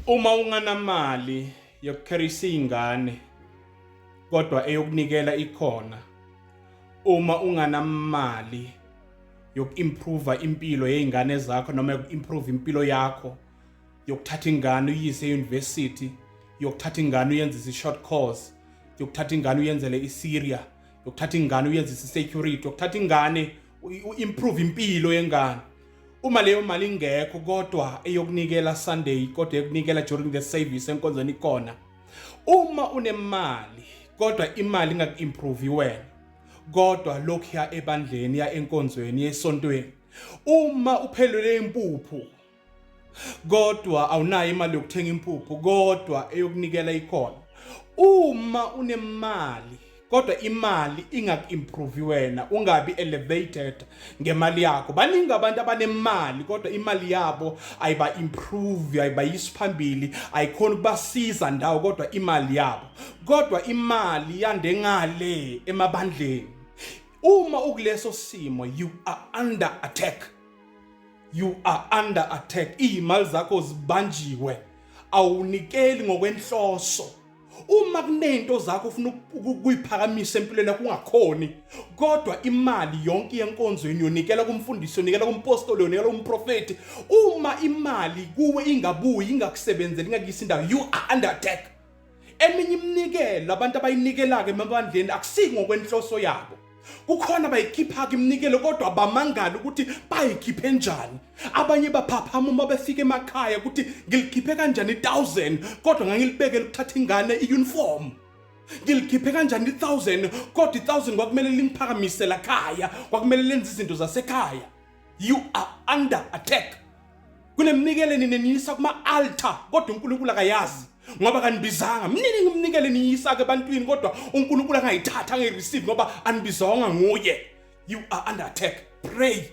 Uma unganamali yokukherisa izingane kodwa eyokunikela ikhona, uma unganamali yoku-improve impilo yey'ngane zakho noma yoku-improve impilo yakho, yokuthatha ingane uyise e-university, yokuthatha ingane uyenzise i-short course, yokuthatha ingane uyenzele i-Syria, yokuthatha ingane uyenzise i-security, yokuthatha ingane u-improve impilo yengane, uma leyo mali ingekho kodwa eyokunikela Sunday, kodwa eyokunikela during the service enkonzweni ikhona. Uma unemali kodwa imali ingaku-improve wena, kodwa lokhu ya ebandleni, ya enkonzweni, esontweni. Uma uphelelwe impuphu kodwa awunayo imali yokuthenga impuphu, kodwa eyokunikela ikhona. Uma unemali kodwa imali ingaku-improve wena, ungabi elevated ngemali yakho. Baningi abantu abanemali kodwa imali yabo ayiba-improve, ayibayisi phambili, ayikhona ukubasiza ndawo, kodwa imali yabo, kodwa imali yande ngale emabandleni. Uma ukuleso simo, you are under attack, you are under attack. Iy'mali zakho zibanjiwe, awunikeli ngokwenhloso. Uma kunento zakho ufuna ukuyiphakamisa empilweni yakho ungakhoni, kodwa imali yonke yenkonzweni yonikela kumfundisi, yonikela kumpostoli, yonikela kumprofeti, uma imali kuwe ingabuyi, ingakusebenzeli, ingakuyisi indawo, you are under attack. Eminye iminikelo abantu abayinikelaka emabandleni akusiki ngokwenhloso yabo. Kukhona bayikhipha iminikelo kodwa bamangala ukuthi bayikhiphe njani. Abanye baphaphama uma befika emakhaya ukuthi ngilikhiphe kanjani i-1000 kodwa ngangilibekele ukuthatha ingane i-uniform, ngilikhiphe kanjani i-1000 kodwa i-1000 kwakumele lingiphakamise lakhaya, kwakumele lenze izinto zasekhaya. You are under attack. Kuneminikelo nineniyisa kuma-altar kodwa uNkulunkulu akayazi ngoba kanibizanga. Mnini ngimnikele niyisa-ke ebantwini kodwa uNkulunkulu angayithatha, angayireceive ngoba anibizwanga nguye. You are under attack. Pray.